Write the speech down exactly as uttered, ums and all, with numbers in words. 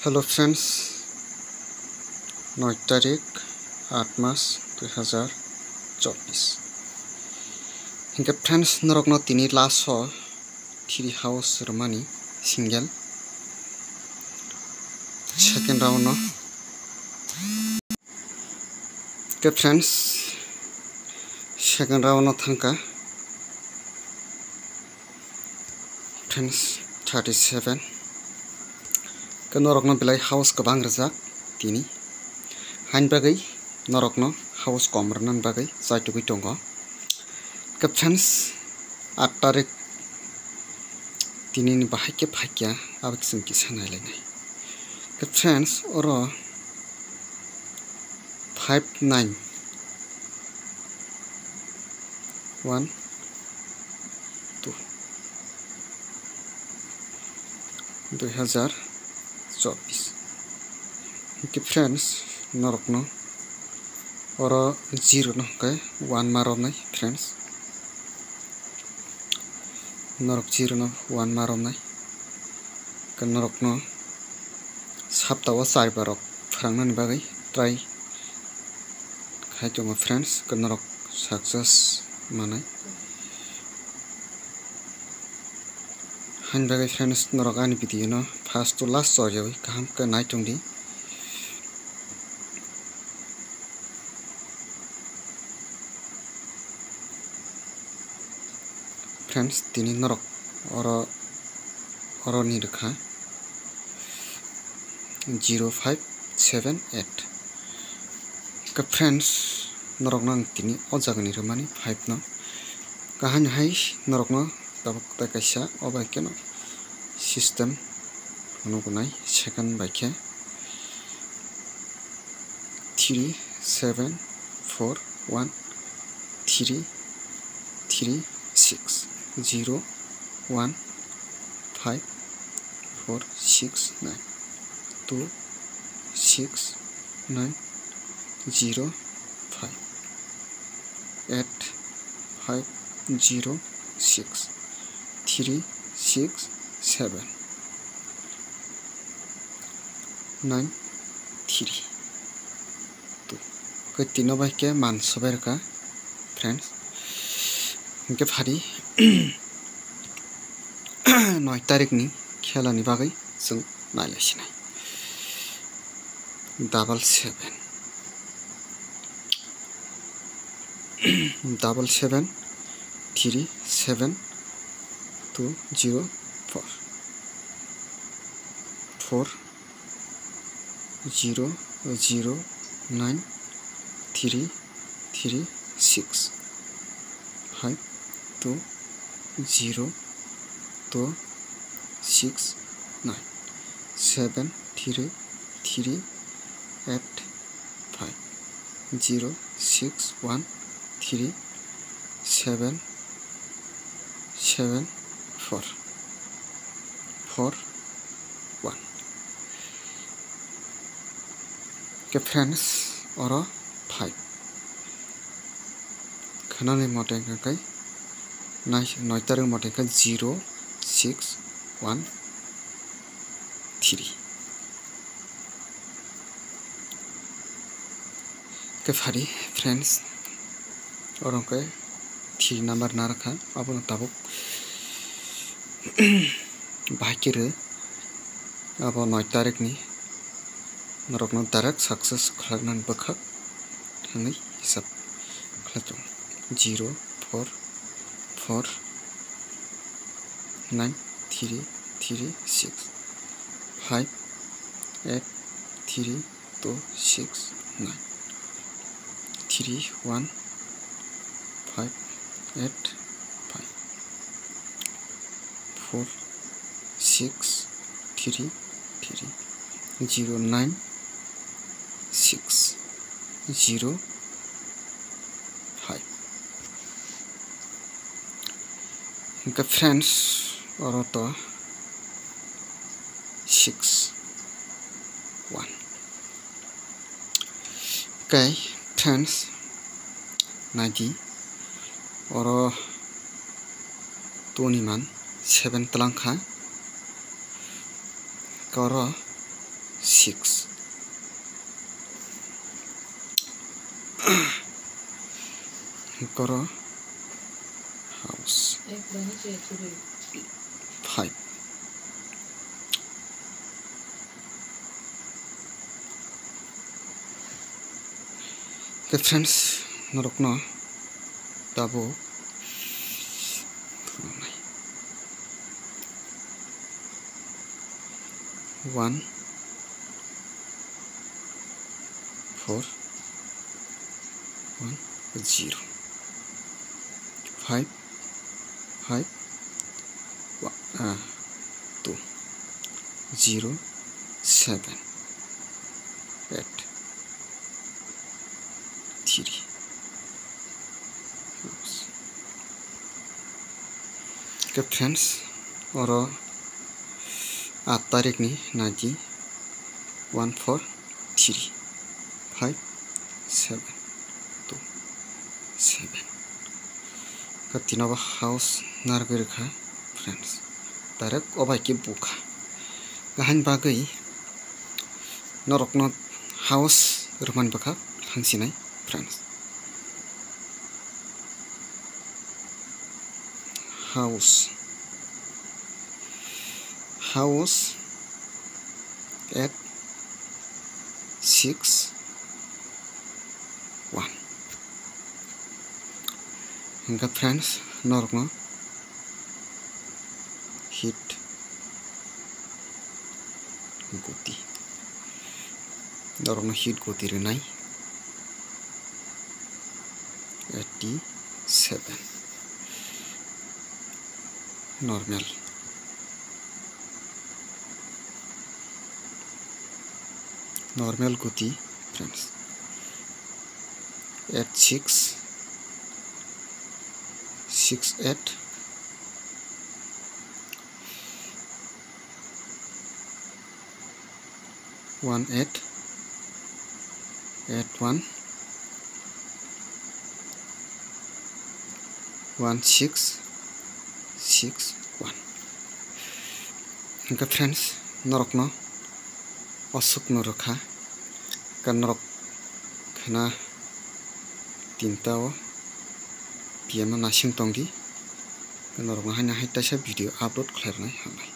Hello friends, noi tarik, aat mas, dui hazar chobbish. Hinkhe friends, norokno tini last o three house rwmani single, second round no. Hinkhe friends, second round no thangkha. Friends, thirty seven. Ke norokno belai house kwbang rwjak tini. Hain bagwi norokno house kom rwnani bagwi chaitugwi tongo. Ke friends, aat tarik tini ni bahai khe phaikya, abo khe chwng kisa nailainai. Ke friends, oro five nine. One, two, dui hazar chobbish. Hinkhe friends, norokno oro zero no hwnkhe one ma romnai friends. Norok zero no one ma romnai. Ke norokno sapta o char bar rok phwrangnani bagwi try khai tongo friends, ke norok success manai. Hain bagwi friends, norok ani video no first to last choriwi kaham khe nai tongdi. Friends, tini norok oro, oro ni rwkha zero five seven eight. Ke friends, norokno ang tini o jagani rwmani five no. Kaham hai norokno tabuk tai kaisa o bai keno system phunuknai second bai khe three seven four one three three six zero one five four six nine two six nine zero five eight five zero six three six seven nine three two. Khe tino bai khe man sobai rwkha friends. Hinkhe phari noi tarikni khelani bagwi chwng nailaisinai. Double seven, double seven three seven two zero four, four zero zero nine three three six five two zero two six nine seven three three eight five zero six one three seven seven four four one. Ke friends, oro five. Khanani mote hwnkhe nai-, noi tarik mote hwnkhe zero six one three. Ke phari friends, oro hwnkhe three number narwkha, abono tabuk bahai khe rw, abo noi tarikni norokno direct success khlainani bwkhak thangwi hisab khlai tongo. Zero four four nine three three six five eight three two six nine three one five eight five four six three three zero nine six zero five. Hingke friends, oro to six one. Hingke friends, naidi oro two ni man seven twlang kha. Hingke oro six. Koro house. Five. Khe friends, norokno tabuk one, four, one, zero, five, five, one, ah, two, zero, seven, eight, three. Khe friends, oro aat tarikni naidi one four three five seven two seven. Khe tinobo house narwgwi rwkha friends. Direct obai khe bukha. Gahani bagwi norokno house rwmani bwkha thangsinai friends. House. House eight six one. Hingkha friends, norokno hit goti. Norokno hit goti rwnai. Eighty seven. Normal. Normal goti, friends. Eight six six eight one eight eight one one six six one. Hingkha friends, norokno osukno rwkha, ka norok khna tinta o P M no nasing tongdi, ka norokno haino hai taisa video upload khlai rwnai hambai.